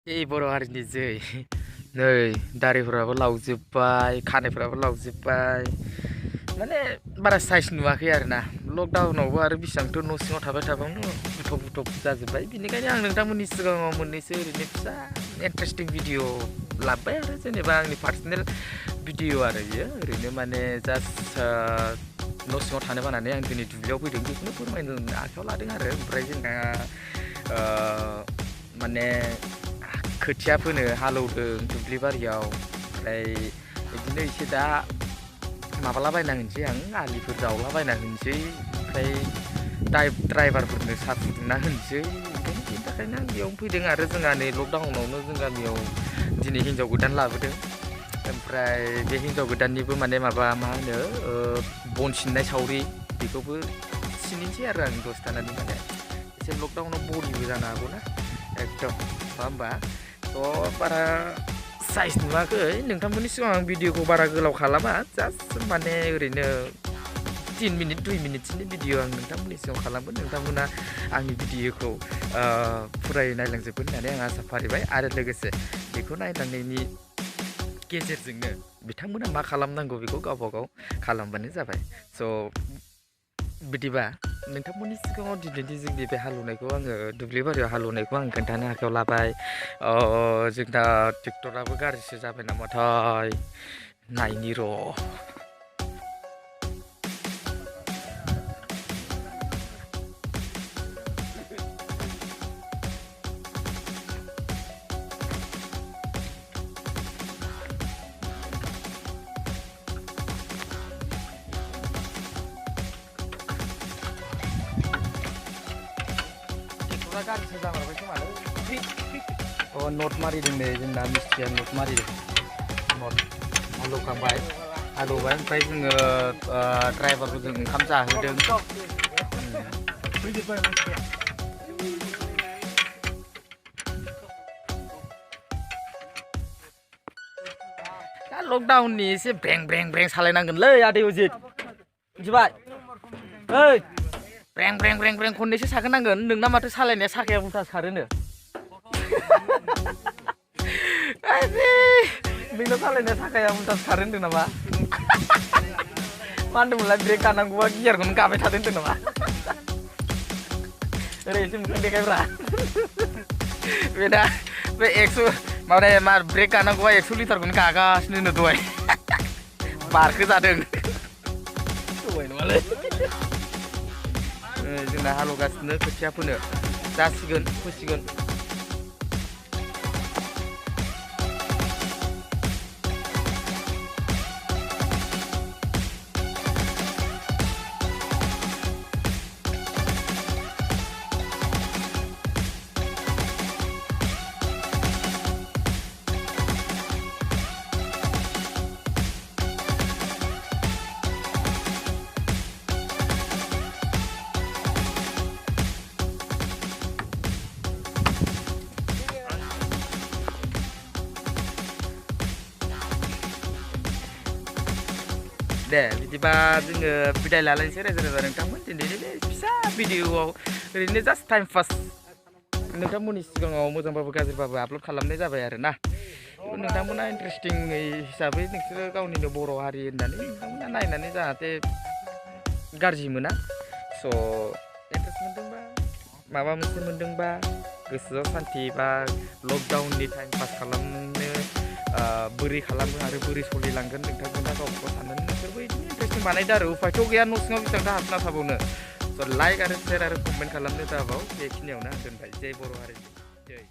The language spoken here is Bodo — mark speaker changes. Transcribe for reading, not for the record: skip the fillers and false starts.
Speaker 1: बर' हारिनि जै नै दारिफोराबो लावजोब्बाय खानायफोराबो लावजोब्बाय माने बारा साइज नुवाखै आरोना लकडाउनावबो आरो बेसेबांथ' न' सिङाव थाबाय थाबावनो बुथब बुथब जाजोब्बाय बेनिखायनो आं नोंथांमोननि सिगाङाव मोननैसो ओरैनो फिसा इन्टारेस्टिं भिडिअ लाबोबाय आरो जेनेबा आंनि पार्सनेल भिडिअ आरो बियो ओरैनो माने जास्ट न' सिङाव थानो बानानै आं दिनै दुब्लियाव फैदों बेखौनो फोरमायनो आखायाव लादों आरो ओमफ्राय जोंना माने खोथिया फोनो हालौदों दुब्लि बारियाव ओमफ्राय बिदिनो एसे दा माबालाबायना होनोसै आं आलिफोर जावलाबायना होनोसै ओमफ्राय ड्राइभारफोरनो साहा फुदुंना होनोसै बेनि थाखायनो आं बेयावनो फैदों आरो जोंहा नै लकडाउनावनो जों गामियाव दिनै हिन्जाव गोदान लाबोदों ओमफ्राय बे हिन्जाव गोदाननिबो माने माबा मा होनो बन सिननाय सावरि बेखौबो सिननोसै आरो आं दसे थानानै माने एसे लकडाउनाव बरिबो जानो हागौना एकदम नङा होमबा थ' बारा साइज नुवाखै नोंथांमोननि सिगाङाव आं भिडिअखौ बारा गोलाव खालामा जास्ट माने ओरैनो 3 मिनिट 2 मिनिटसोनि भिडिअ आं नोंथांमोननि सिगाङाव खालामगोन नोंथांमोना आंनि भिडिअखौ फुरायै नायलांजोबगोन होननानै आं आसा फारिबाय आरो लोगोसे बेखौ नायलांनायनि गेजेरजोंनो बिथांमोना मा खालामनांगौ बेखौ गावबा गाव खालामबानो जाबाय स' बिदिबा नोंथांमोननि सिगाङाव दिनैनि जोंनि बे हालेवनायखौ आङो दुब्लि बारियाव हालेवनायखौ आं खोन्थानो आखायाव लाबाय जोंना ट्रेक्टराबो गाज्रिसो जाबाय नामाथाय नायनि र' गाज्रिसो जामारबाय खोमालै नट मारिदों नै जोंना मिस्ट्रिया नट मारिदों नट हालौखांबाय ओमफ्राय जोङो ड्राइभारखौ जों ओंखाम जाहोदों दा लकडाउननि एसे ब्रें ब्रें ब्रें सालायनांगोनलै आदै अजित मिथिबाय ओइ ब्रें ब्रें ब्रें ब्रें खननैसो साखोनांगोन नोंना माथो सालायनाया साखाया उल्थासो खारोनो नोंना सालायनाया साखाया उल्थासो खारो होनदों नामा मा होनदोंमोनलाय ब्रेक गानांगौबा गियारखौनो गाबाय थादों होनदों नामा ओरै एसे मोखां देखायब्रा बेना बे 100 माने मा ब्रेक गानांगौबा 100 लिटारखौनो गागासिनो दहाय बारखो जादों दहाय नङालै जोंना हालौगासिनो खोथिया फोनो जासिगोन फोसिगोन दे बिदिबा जोङो बिदाय लालायनोसै रायजो राजा नोंथांमोन दिनैनि बे फिसा भिडिअआव ओरैनो जास्ट टाइम पास नोंथांमोननि सिगाङाव मोजांबाबो गाज्रिबाबो आपल'ड खालामनाय जाबाय आरो ना नोंथांमोना इन्टारेस्टिङै हिसाबै नोंसोरो गावनिनो बर' हारि होननानै नोंथांमोना नायनानै जाहाथे गाज्रि मोना स' इन्टारेस्ट मोनदोंबा माबा मोनसे मोनदोंबा गोसोआव सान्थि बा लकडाउननि टाइम पास खालामनो बोरै खालामो आरो बोरै सोलिलांगोन नोंथांमोना गावखौ साननानै नोंसोरबो बिदिनो इन्टारेस्टिं बानायदो आरो उफायथ' गैया न' सिङाव बेसेबांथा हाबना थाबावनो स' लाइक आरो शेयार आरो कमेन्ट खालामनो दाबाव बेखिनियावनो आं दोनबाय जै बर' हारिनि जै